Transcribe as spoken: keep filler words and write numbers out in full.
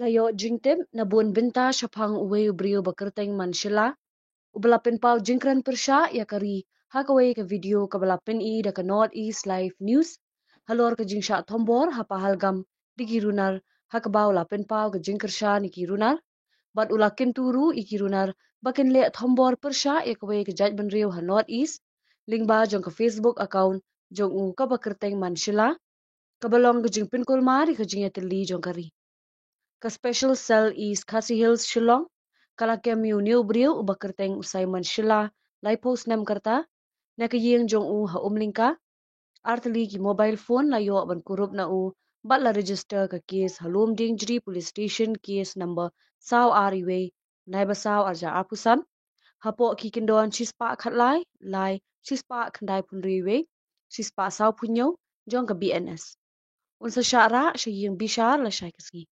La ïoh jingtip na bun bynta shaphang uwei u briew ba kyrteng Manshila, uba la pynpaw jingkren pyrshah ïa ka ri ha kawei ka video kaba la pyni da ka North East Live News halor ka jingshah thombor ha Pahalgam da ki runar, ha kaba u la pynpaw ka jingkyrshan ïa ki runar bad u la kyntu ruh ïa ki runar ba kin leh thombor pyrshah ïa kawei ka jaitbynriew ha North East lyngba jong ka Facebook account jong u kaba kyrteng Manshila, kaba long ka jingpynkulmar ïa ka jingïatylli jong ka ri. Ka Special Cell East Khasi Hills Shillong ka la kem ïa une u briew uba kyrteng u Simon Shylla, laiphew snem ka rta, na ka ïing jong u ha Umlyngka. Artylli ki mobile phone la ïoh ban kurup na u bad la register ka case ha Lumdiengjri Police Station, case number saw ar wei, nai ba saw, arja arphew san, hapoh ki kyndon shispah khatlai lai, shispah khyndai phew hynriew wei, shispah saw phew hynñiew jong ka B N S. Un sa shah rah sha ïing bishar lashai ka sngi.